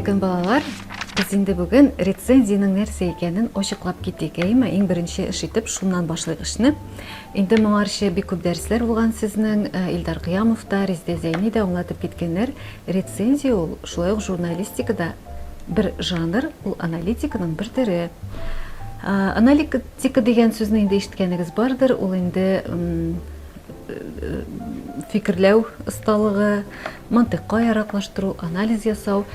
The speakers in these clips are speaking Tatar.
көн, балалар! Без инде бүген рецензиянең нәрсә икәнен ачыклап китик, әйеме? Иң беренче эш итеп шуннан башлыйк эшне. Инде моңарчы бик күп дәресләр булган сезнең, э, Илдар Кыямов та, Резидә Зәйни дә аңлатып киткәннәр. Рецензия ул шулай ук журналистикада бер жанр, ул аналитиканың бер төре. Аналитика дигән сүзне инде ишеткәнегез бардыр, ул инде фикерләү осталыгы, мантыйкка яраклаштыру, анализ ясау.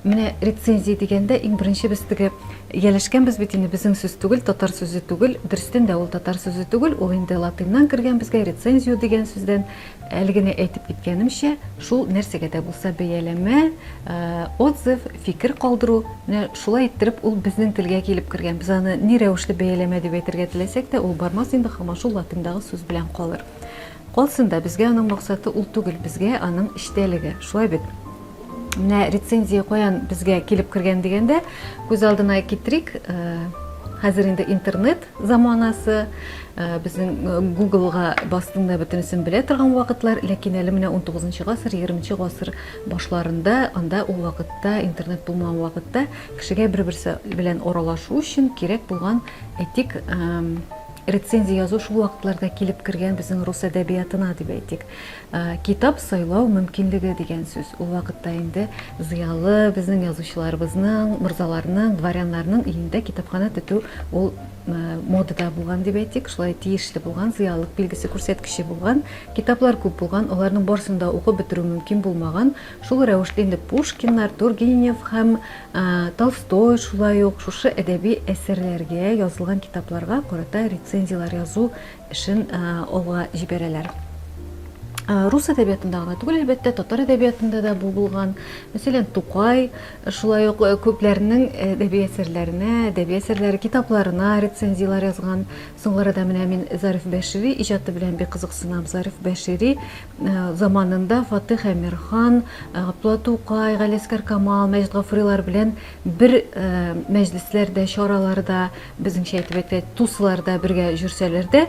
Менә рецензия дигәндә иң беренче без теге ияләшкәнбез бит инде безнең сүз түгел, татар сүзе түгел. Дөрестән дә ул татар сүзе түгел, ул инде латыннан кергән безгә рецензио дигән сүздән. Әле генә әйтеп киткәнемчә, шул нәрсәгә дә булса бәяләмә, отзыв, фикер калдыру, менә шулай иттереп ул безнең телгә килеп кергән. Без аны ни рәвешле бәяләмә дип әйтергә теләсәк тә, ул бармас инде, һаман шул латындагы сүз белән калыр. Калсын да, безгә аның максаты ул түгел, безгә аның эчтәлеге. Шулай бит? Менә рецензия каян безгә килеп кергән дигәндә, күз алдына китерик, э, хәзер инде интернет заманасы, э, безнең э, Google-га бастың да бөтенесен белә торган вакытлар, ләкин әле менә 19 гасыр, 20 гасыр башларында, анда ул вакытта интернет булмаган вакытта кешегә бер-берсе белән аралашу өчен кирәк булган, әйтик, рецензия язу шул вакытларда килеп кергән безнең рус әдәбиятына дип әйтик. Китап сайлау мөмкинлеге дигән сүз. Ул вакытта инде зыялы безнең язучыларыбызның, морзаларның, дворяннарның өендә китапханә тоту ул модада булган дип әйтик, шулай тиешле булган, зыялылык билгесе күрсәткече булган. Китаплар күп булган, аларның барысын да укып бетерү мөмкин булмаган. Шул рәвешле инде Пушкиннар, Тургенев һәм Толстой шулай ук шушы әдәби әсәрләргә язылган китапларга карата рецензияләр язу эшен алга җибәрәләр. Рус әдәбиятында гына түгел, әлбәттә, татар әдәбиятында да бу булган. Мәсәлән, Тукай шулай ук күпләрнең әдәби әсәрләренә, әдәби әсәрләре китапларына рецензияләр язган. Соңгы арада менә мин Зариф Бәшири иҗаты белән бик кызыксынам. Зариф Бәшири заманында Фатих Әмирхан, Габдулла Тукай, Галиәсгар Камал, Мәҗит Гафурилар белән бер мәҗлесләрдә, чараларда Безнеңчә әйтеп әйтә, тусларда бергә җөрсәләр дә,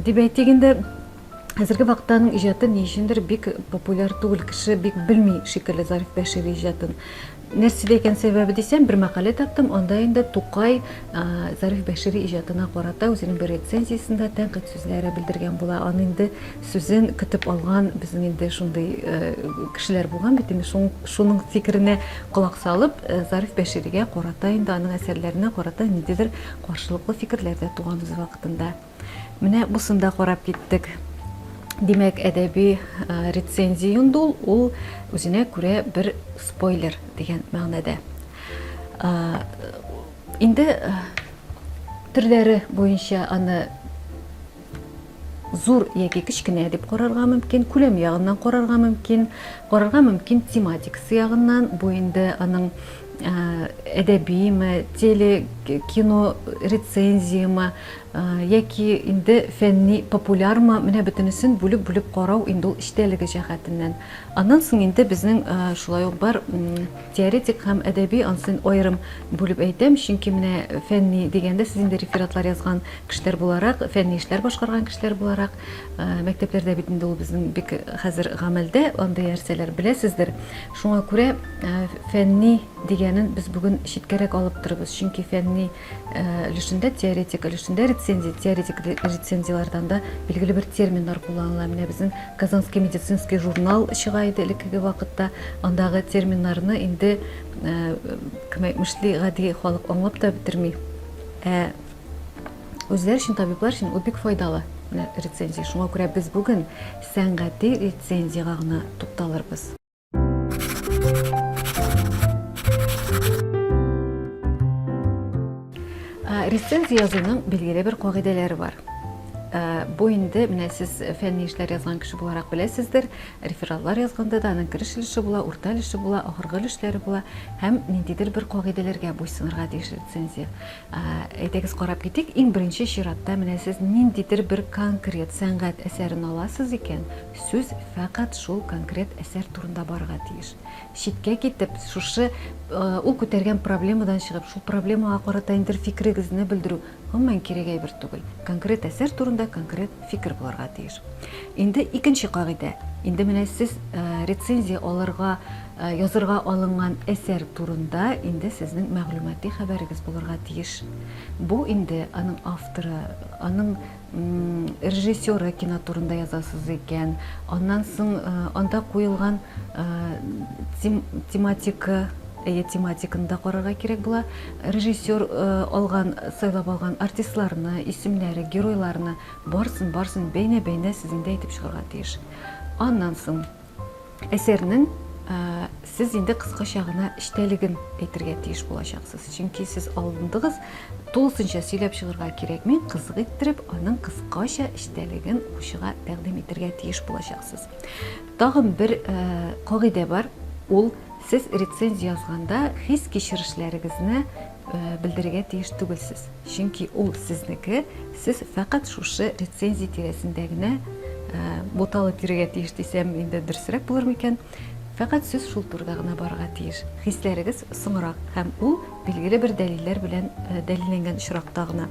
дип әйтик инде, хәзерге вакытта аның иҗаты ни өчендер бик популяр түгел, кеше бик белми шикелле Зариф Бәшири иҗатын. Нәрсәдә икән сәбәбе дисәм, бер мәкалә таптым, анда инде Тукай Зариф Бәшири иҗатына карата үзенең бер рецензиясендә тәнкыйть сүзләре белдергән була. Аны инде сүзен көтеп алган безнең инде шундый кешеләр булган бит инде, шуның фикеренә колак салып, Зариф Бәширигә карата инде аның әсәрләренә карата ниндидер каршылыклы фикерләр дә туган үз вакытында. Менә бусын да карап киттек. Димәк, әдәби рецензия инде ул, ул үзенә күрә бер спойлер дигән мәгънәдә. Инде төрләре буенча аны зур яки кечкенә дип карарга мөмкин, күләм ягыннан карарга мөмкин, карарга мөмкин тематикасы ягыннан, бу инде аның әдәбиме, теле, кино рецензияме, яки инде фәнни популярмы, менә бөтенесен бүлеп-бүлеп карау инде ул эчтәлеге җәһәтеннән. Аннан соң инде безнең шулай ук бар теоретик һәм әдәби, анысын аерым бүлеп әйтәм, чөнки менә фәнни дигәндә сез инде рефератлар язган Кешеләр буларак, фәнни эшләр башкарган кешеләр буларак, мәктәпләрдә бит инде ул безнең бик хәзер гамәлдә андый нәрсәләр беләсездер. Шуңа күрә фәнни дигәнен без бүген читкәрәк алып торабыз, чөнки фәнни өлешендә, теоретик өлешендә рецензия, теоретик рецензияләрдән дә билгеле бер терминнар кулланыла. Менә безнең Казанский медицинский журнал чыга иде элеккеге вакытта. Андагы терминнарны инде кем әйтмешли, гади халык аңлап та бетерми. Ә Үзләре өчен, табиблар өчен ул бик файдалы менә рецензия. Шуңа күрә без бүген сәнгати рецензиягә гына тукталырбыз. Рецензия язуның билгеле бер кагыйдәләре бар. Бу инде менә сез фәнни эшләр язган кеше буларак беләсездер, рефератлар язганда да аның кереш өлеше була, урта өлеше була, ахыргы өлешләре була һәм ниндидер бер кагыйдәләргә буйсынырга тиеш рецензия. Әйдәгез карап китик. Иң беренче чиратта менә сез ниндидер бер конкрет сәнгать әсәрен аласыз икән, сүз фәкать шул конкрет әсәр турында барырга тиеш. Читкә китеп, шушы ул күтәргән проблемадан чыгып, шул проблемага карата ниндидер фикерегезне белдерү Гомумән кирәк әйбер түгел. Конкрет әсәр турында конкрет фикер булырга тиеш. Инде икенче кагыйдә. Инде менә сез рецензия алырга, язырга алынган әсәр турында инде сезнең мәгълүмати хәбәрегез булырга тиеш. Бу инде аның авторы, аның режиссеры кино турында язасыз икән, аннан соң анда куелган тематика, әйе, тематиканы да карарга кирәк була. Режиссер алган, сайлап алган артистларны, исемнәре, геройларны, барсын, барсын бәйнә-бәйнә сез инде әйтеп чыгарга тиеш. Аннан соң әсәрнең сез инде кыскача гына эчтәлеген әйтергә тиеш булачаксыз. Чөнки сез алындыгыз, тулысынча сөйләп чыгарга кирәкми, кызык иттереп, аның кыскача эчтәлеген укучыга тәкъдим итәргә тиеш булачаксыз. Тагын бер кагыйдә бар, ул сез рецензия язганда хис-кичерешләрегезне белдерергә тиеш түгелсез. Чөнки ул сезнеке, сез фәкать шушы рецензия тирәсендә генә буталып йөрергә тиеш дисәм, инде дөресрәк булыр микән? Фәкать сүз шул турыда гына барырга тиеш. Хисләрегез соңрак һәм ул билгеле бер дәлилләр белән дәлилләнгән очракта гына.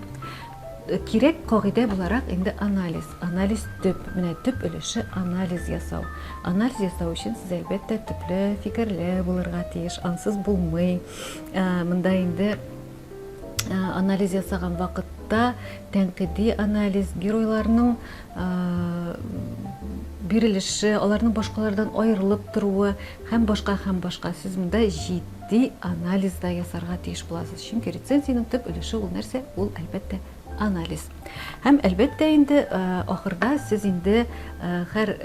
Кирәк кагыйдә буларак инде анализ. Анализ төп, менә төп өлеше анализ ясау. Анализ ясау өчен сез әлбәттә төпле фикерле булырга тиеш, ансыз булмый. Монда инде анализ ясаган вакытта тәнкыйди анализ, геройларның бирелеше, аларның башкалардан аерылып торуы һәм башка һәм башка. Сез монда җитди анализ да ясарга тиеш буласыз. Чөнки рецензиянең төп өлеше ул нәрсә? Ул, әлбәттә, анализ. Һәм, әлбәттә, инде ахырда сез инде һәр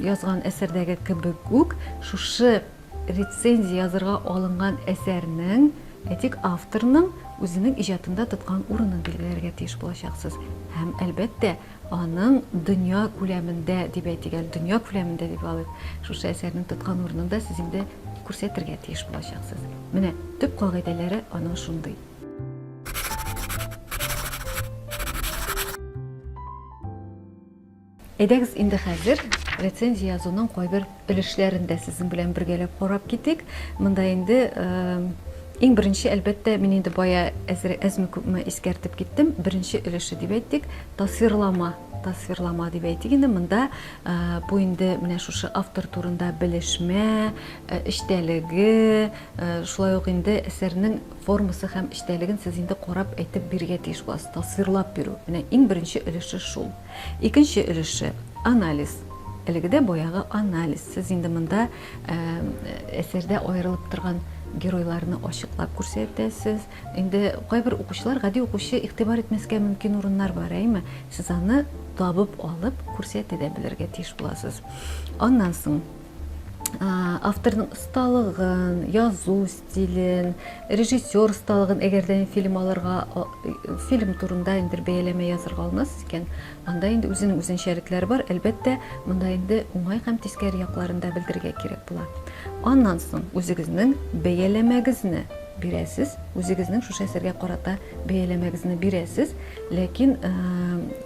язган әсәрдәге кебек үк шушы Рецензия язырга алынган әсәрнең, әйтик, авторның үзенең иҗатында тоткан урынын билгеләргә тиеш булачаксыз. Һәм, әлбәттә, аның дөнья күләмендә, дип әйтик әле, дөнья күләмендә дип алыйк, шушы әсәрнең тоткан урынын да сез инде күрсәтергә тиеш булачаксыз. Менә төп кагыйдәләре аның шундый. Әйдәгез инде хәзер рецензия язуның кайбер өлешләрен дә сезнең белән бергәләп карап китик. Монда инде иң беренче, әлбәттә, мин инде бая әзер әзме күпме искәртеп киттем. Беренче өлеше дип әйтик, тасвирлама, тасвирлама дип әйтик инде. Монда бу инде менә шушы автор турында белешмә, эчтәлеге, шулай ук инде әсәрнең формасы һәм эчтәлеген сез инде карап әйтеп бирергә тиеш буласыз, тасвирлап бирү. Менә иң беренче өлеше шул. Икенче өлеше, анализ. Әлеге дә баягы анализ. Сез инде монда әсәрдә аерылып торган геройларны ачыклап күрсәтәсез. Инде кайбер укучылар, гади укучы игътибар итмәскә мөмкин урыннар бар, әйме? Сез аны табып алып күрсәтә дә белергә тиеш буласыз. Аннан соң авторның осталыгын, язу стилен, режиссер осталыгын, әгәр дә фильм алырга, фильм турында инде бәяләмә язырга алынасыз икән, анда инде үзенең үзенчәлекләре бар. Әлбәттә, монда инде уңай һәм тискәре якларын да белдерергә кирәк була. Аннан соң үзегезнең бәяләмәгезне бирәсез, үзегезнең шушы әсәргә карата бәяләмәгезне бирәсез, ләкин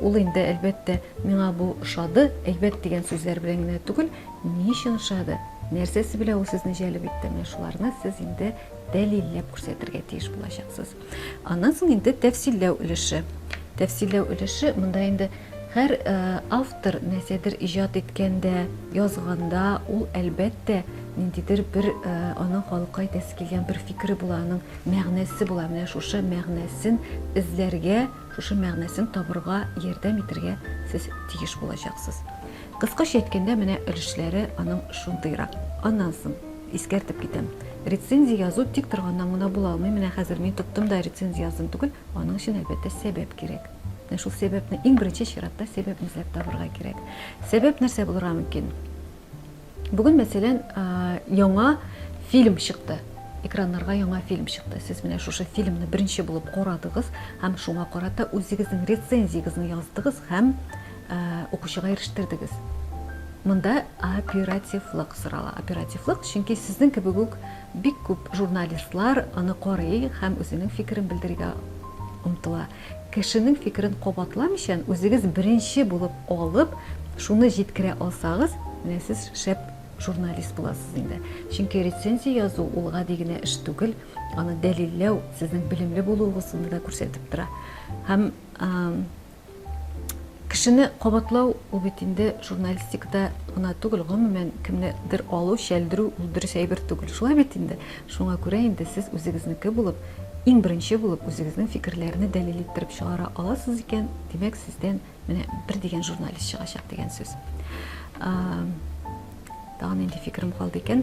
ул инде, әлбәттә, миңа бу ошады, әйбәт дигән сүзләр белән генә түгел, Ни өчен ошады? Нәрсәсе белән ул сезне җәлеп итте? Менә шуларны сез инде дәлилләп күрсәтергә тиеш булачаксыз. Аннан соң инде тәфсилләү өлеше. Тәфсилләү өлеше монда инде һәр э, автор нәрсәдер иҗат иткәндә, язганда, ул әлбәттә ниндидер бер э, аның халыкка әйтәсе килгән бер фикере була, аның мәгънәсе була. Менә шушы мәгънәсен эзләргә, шушы мәгънәсен табырга ярдәм итәргә сез тиеш булачаксыз. Кыскача әйткәндә, менә өлешләре аның шундыйрак. Аннан соң, искәртеп китәм, рецензия язу тик торганнан гына була алмый. Менә хәзер мин тоттым да рецензия яздым түгел, аның өчен, әлбәттә, сәбәп кирәк. Менә шул сәбәпне, иң беренче чиратта сәбәпне эзләп табырга кирәк. Сәбәп нәрсә булырга мөмкин? Бүген, мәсәлән, яңа фильм чыкты. Экраннарга яңа фильм чыкты. Сез менә шушы фильмны беренче булып карадыгыз һәм шуңа карата үзегезнең рецензиягезне яздыгыз һәм укучыга ирештердегез. Монда оперативлык сорала. Оперативлык, чөнки сезнең кебек үк бик күп журналистлар аны карый һәм үзенең фикерен белдерергә омтыла. Кешенең фикерен кабатламыйча, үзегез беренче булып алып, шуны җиткерә алсагыз, менә сез шәп. журналист буласыз инде. Чөнки рецензия язу ул гади генә эш түгел, аны дәлилләү сезнең белемле булуыгызны да күрсәтеп тора. Һәм кешене кабатлау ул бит инде журналистикада гына түгел, гомумән кемнедер алу, чәлдерү ул дөрес әйбер түгел. Шулай бит инде. Шуңа күрә инде сез үзегезнеке булып, иң беренче булып үзегезнең фикерләрне дәлил иттереп чыгара аласыз икән, димәк, сездән менә бер дигән журналист чыгачак дигән сүз. Тагын нинди фикерем калды икән?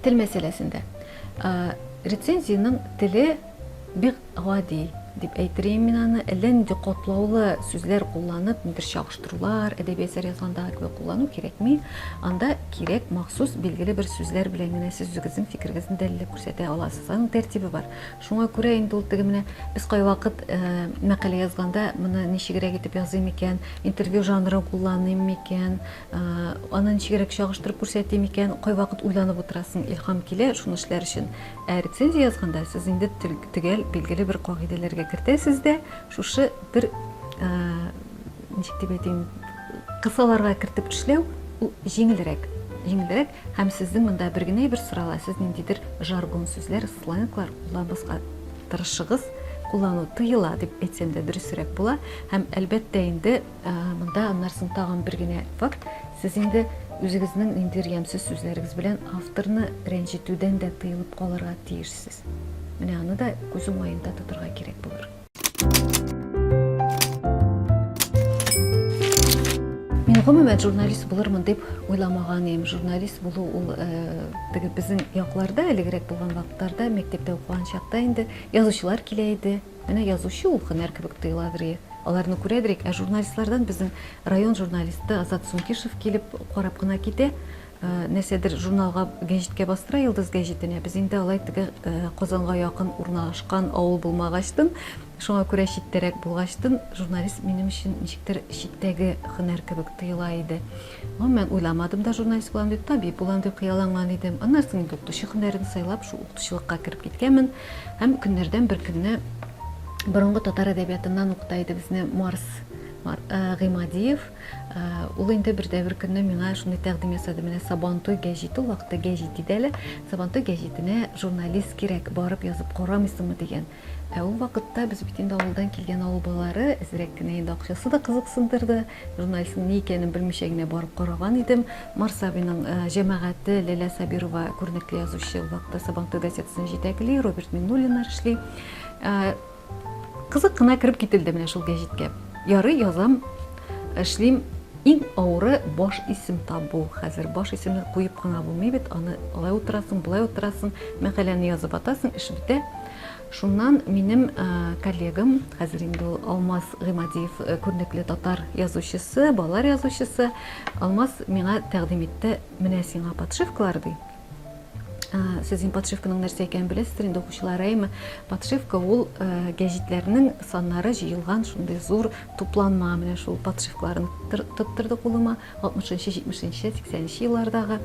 Тел мәсьәләсендә. Рецензиянең теле бик гади дип әйтер идем мин аны. Әллә нинди катлаулы сүзләр кулланып, нидер чагыштырулар, әдәби әсәр язгандагы кебек куллану кирәкми. Анда кирәк махсус билгеле бер сүзләр белән генә сез үзегезнең фикерегезне дәлилләп күрсәтә аласыз. Аның тәртибе бар. Шуңа күрә инде ул теге менә без кайвакыт мәкалә язганда моны ничегрәк итеп языйм икән, интервью жанрын кулланыйм микән, Аны ничегрәк чагыштырып күрсәтим икән, кайвакыт уйланып утырасың, илһам килә шуны эшләр өчен. Ә рецензия язганда сез инде төгәл билгеле бер кагыйдәләргә кертәсез дә, шушы бер ничек дип әйтим, кысаларга кертеп эшләү ул җиңелрәк. Җиңелрәк һәм сезнең монда бер генә әйбер сорала, сез ниндидер жаргон сүзләр, сленглар кулланмаска тырышыгыз, куллану тыела дип әйтсәм дә дөресрәк була. Һәм әлбәттә инде Монда аннан соң тагын бер генә факт, сез инде үзегезнең ниндидер ямьсез сүзләрегез белән авторны рәнҗетүдән дә тыелып калырга тиешсез. Менә аны да күз уңаенда тотырга кирәк булыр. Мин гомумән журналист булырмын дип уйламаган идем. Журналист булу ул э, теге безнең якларда элегрәк булган вакытларда мәктәптә укыган чакта инде язучылар килә иде. Менә язучы ул һөнәр кебек тоеладыр, аларны күрәдер идек. Ә журналистлардан безнең район журналисты Азат Сункишев килеп карап кына китә. Нәрсәдер журналга, гәҗиткә бастыра, Йолдыз гәҗитенә. Без инде алай теге Казанга якын урнашкан авыл булмагачтын, шуңа күрә читтәрәк булгачтын, журналист минем өчен ничектер читтәге һөнәр кебек тоела иде. Гомумән, уйламадым да журналист булам дип, табиб булам дип хыялланган идем. Аннан соң инде укытучы һөнәрен сайлап, шул укытучылыкка кереп киткәнмен. Һәм көннәрдән бер көнне борынгы татар әдәбиятыннан укыта иде безне Марс э, Гыймадиев. Э, ул инде бер дә бер көнне миңа шундый тәкъдим ясады. Менә Сабантуй гәҗите, ул вакытта гәҗит иде әле. Сабантуй гәҗитенә журналист кирәк, барып язып карамыйсыңмы дигән. Ә ул вакытта без бит инде авылдан килгән авыл балалары, әзрәк кенә инде акчасы да кызыксындырды. Журналистның ни икәнен белмичә генә барып караган идем. Марс абыйның э, җәмәгате Ләлә Сабирова күренекле язучы, ул вакытта Сабантуй газетасын җитәкли, Роберт Миңнуллиннар эшли. Э, кызык кына кереп кителде менә шул гәҗиткә. Ярый, язам, эшлим. Иң авыры баш исем табу. Хәзер баш исемне куеп кына булмый бит, аны алай утырасың, болай утырасың, мәкаләне язып атасың, эш бетә. Шуннан минем коллегам, хәзер инде ул Алмаз Гыймадиев, күренекле татар язучысы, балалар язучысы, Алмаз миңа тәкъдим итте, менә сиңа подшивкалар, ди. Сез инде подшивканың нәрсә икәнен беләсездер инде, укучылар, әйме? Подшивка ул гәҗитләрнең саннары җыелган шундый зур тупланма. Менә шул подшивкаларны тоттырды кулыма. 60-нчы, 70-нче, 80-нче еллардагы.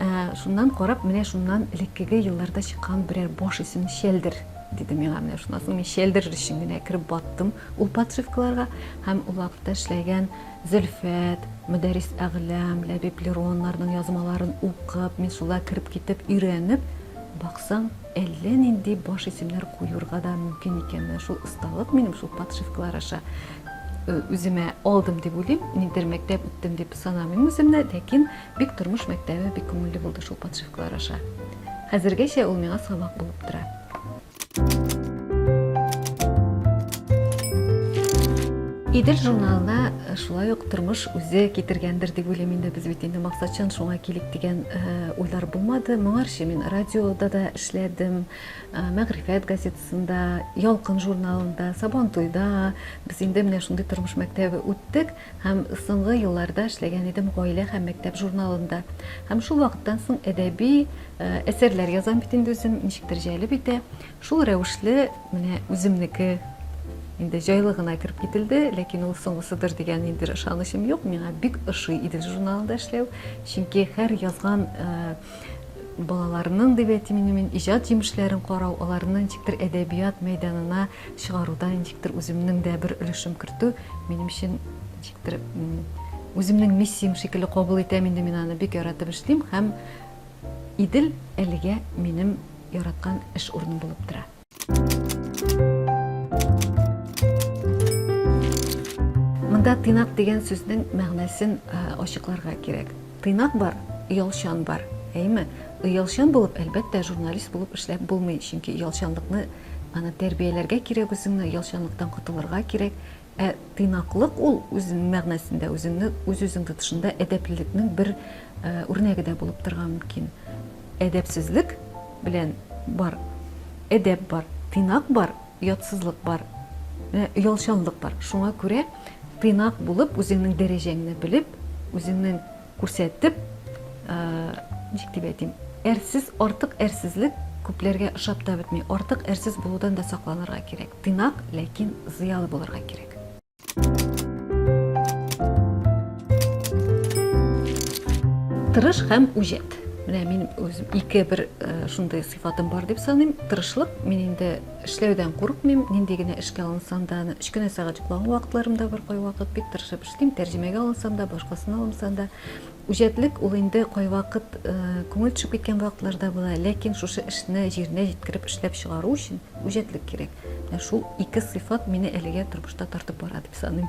Ә, шуннан карап, менә шуннан элеккеге елларда чыккан берәр баш исемне чәлдер, диде миңа. Менә шуннан соң мин чәлдерер өчен генә кереп баттым ул подшивкаларга. Һәм ул вакытта эшләгән Зөлфәт, Мөдәррис Әгъләм, Ләбиб Лероннарның язмаларын укып, мин шулар кереп китеп өйрәнеп, баксаң, әллә нинди баш исемнәр куюрга да мөмкин икән. Менә шул осталык минем шул подшивкалар аша үземә алдым дип уйлыйм. Ниндидер мәктәп үттем дип санамыйм үземне, ләкин бик тормыш мәктәбе бик күңелле булды шул подшивкалар аша. Хәзергәчә ул миңа сабак булып тора. Идел журналына э, шулай ук тормыш үзе китергәндер дип уйлыйм инде. Без бит инде максатчан шуңа килик дигән э, уйлар булмады. Моңарчы мин радиода да эшләдем, э, Мәгърифәт газетасында, Ялкын журналында, Сабантуйда. Без инде менә шундый тормыш мәктәбе үттек һәм соңгы елларда эшләгән идем Гаилә һәм мәктәп журналында. Һәм шул вакыттан соң әдәби Әсәрләр язам бит инде үзем, ничектер җәлеп итә. Шул рәвешле менә үземнеке инде җайлы гына кереп кителде, ләкин ул соңгысыдыр дигән ниндидер ышанычым юк. Миңа бик ошый Идел журналында эшләү, чөнки һәр язган балаларның дип әйтим инде мин, иҗат җимешләрен карау, аларны ничектер әдәбият мәйданына чыгаруда ничектер үземнең дә бер өлешем кертү минем өчен ничектер. Үземнең миссиям шикелле кабул итәм инде мин аны, бик яратып эшлим һәм Идел әлегә минем яраткан эш урыным булып тора. Монда тыйнак дигән сүзнең мәгънәсен ачыкларга кирәк. Тыйнак бар, оялчан бар, әйеме? Оялчан булып, әлбәттә, журналист булып эшләп булмый, чөнки оялчанлыкны аны тәрбияләргә кирәк үзеңне, оялчанлыктан котылырга кирәк. Ә тыйнаклык ул үзенең мәгънәсендә, үзеңне үз-үзең тотышында әдәплелекнең бер үрнәге дә булып торырга мөмкин. Әдәпсезлек белән бар, әдәп бар, тыйнак бар, оятсызлык бар, менә оялчанлык бар. Шуңа күрә тыйнак булып, үзеңнең дәрәҗәңне белеп, үзеңнең күрсәтеп, ничек дип әйтим, әрсез, артык әрсезлек күпләргә ошап та бетми. Артык әрсез булудан да сакланырга кирәк. Тыйнак, ләкин зыялы булырга кирәк. Тырыш һәм үҗәт. Менә мин үзем ике бер шундый сыйфатым бар дип саныйм. Тырышлык, мин инде эшләүдән курыкмыйм, нинди генә эшкә алынсам да, аны өч кенә сәгать йоклаган вакытларым да бар кайвакыт, бик тырышып эшлим, тәрҗемәгә алынсам да, башкасына алынсам да. Үҗәтлек ул инде кайвакыт күңел төшеп киткән вакытлар да була, ләкин шушы эшне җиренә җиткереп эшләп чыгару өчен үҗәтлек кирәк. Менә шул ике сыйфат мине әлегә тормышта тартып бара дип саныйм.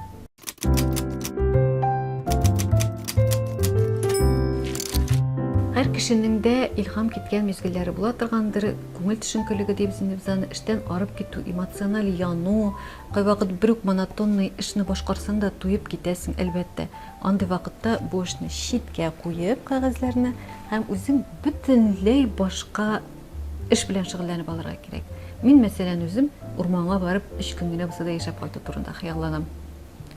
Һәр кешенең дә илһам киткән мизгелләре була торгандыр, күңел төшенкелеге дибез инде без аны, эштән арып китү, эмоциональ яну, кайвакыт бер үк монотонный эшне башкарсаң да туеп китәсең, әлбәттә. Андый вакытта бу эшне читкә куеп, кәгазьләрне, һәм үзең бөтенләй башка эш белән шөгыльләнеп алырга кирәк. Мин, мәсәлән, үзем урманга барып өч көн генә булса да яшәп кайту турында хыялланам.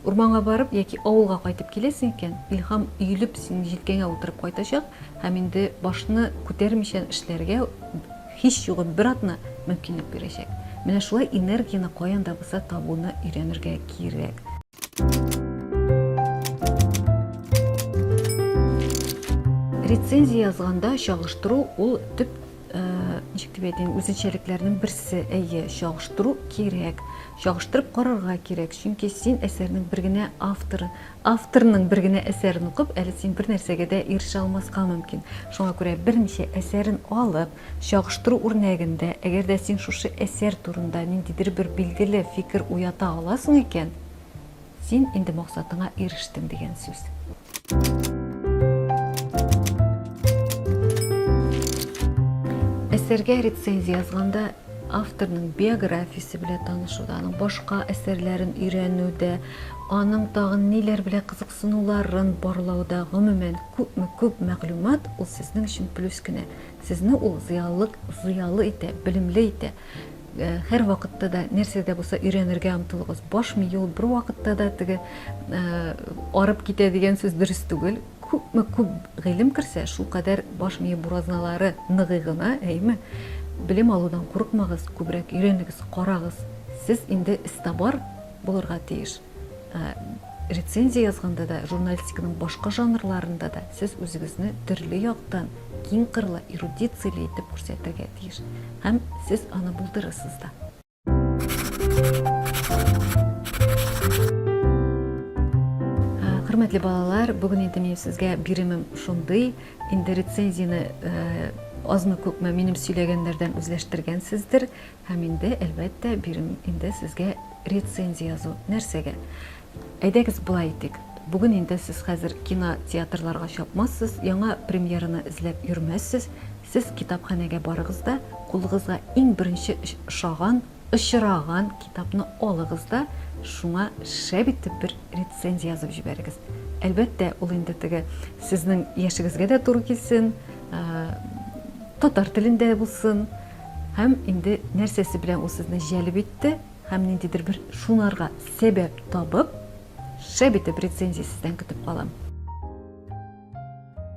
Урманга барып яки авылга кайтып киләсең икән, илһам өелеп синең җилкәңә утырып кайтачак һәм инде башны күтәрмичә эшләргә һич югы бер атна мөмкинлек бирәчәк. Менә шулай энергияне каян да булса табуны өйрәнергә кирәк. Рецензия язганда чагыштыру ул төп э, ничек дип әйтим, үзенчәлекләрнең берсе. Әйе, чагыштыру кирәк. Чагыштырып карарга кирәк, чөнки син әсәрнең бер генә авторы, авторның бер генә әсәрен укып, әле син бер нәрсәгә дә ирешә алмаска мөмкин. Шуңа күрә берничә әсәрен алып, чагыштыру үрнәгендә, әгәр дә син шушы әсәр турында ниндидер бер билгеле фикер уята аласың икән, син инде максатыңа ирештең дигән сүз. Әсәргә рецензия язганда авторның биографиясе белән танышуда, аның башка әсәрләрен өйрәнүдә, аның тагын ниләр белән кызыксынуларын барлауда, гомумән, күпме күп мәгълүмат, ул сезнең өчен плюс кенә. Сезне ул зыялылык зыялы итә, белемле итә. Э, һәр вакытта да нәрсә дә булса өйрәнергә омтылыгыз. Баш мие ул бер вакытта да теге э, арып китә дигән сүз дөрес түгел. Күпме күп гыйлем керсә, шулкадәр баш мие буразналары ныгый гына, әйеме? Белем алудан курыкмагыз, күбрәк өйрәнегез, карагыз. Сез инде эстабар булырга тиеш. Э, рецензия язганда да, журналистиканың башка жанрларында да сез үзегезне төрле яктан киң кырлы, эрудицияле итеп күрсәтергә тиеш. Һәм сез аны булдырырсыз да. Хөрмәтле балалар, бүген инде минем сезгә биремем шундый. Инде рецензияне э, азмы күпме минем сөйләгәннәрдән үзләштергәнсездер. Һәм инде, әлбәттә, бирем инде сезгә рецензия язу. Нәрсәгә? Әйдәгез болай итик. Бүген инде сез хәзер кино театрларга чапмассыз, яңа премьераны эзләп йөрмәссез. Сез китапханәгә барыгыз да, кулыгызга иң беренче ошаган, очраган китапны алыгыз да, шуңа шәп итеп бер рецензия язып җибәрегез. Әлбәттә, ул инде теге сезнең яшегезгә дә туры килсен, татар телендә булсын, Һәм инде нәрсәсе белән ул сезне җәлеп итте һәм ниндидер бер шунарга сәбәп табып, шәп итеп рецензия сездән көтеп калам.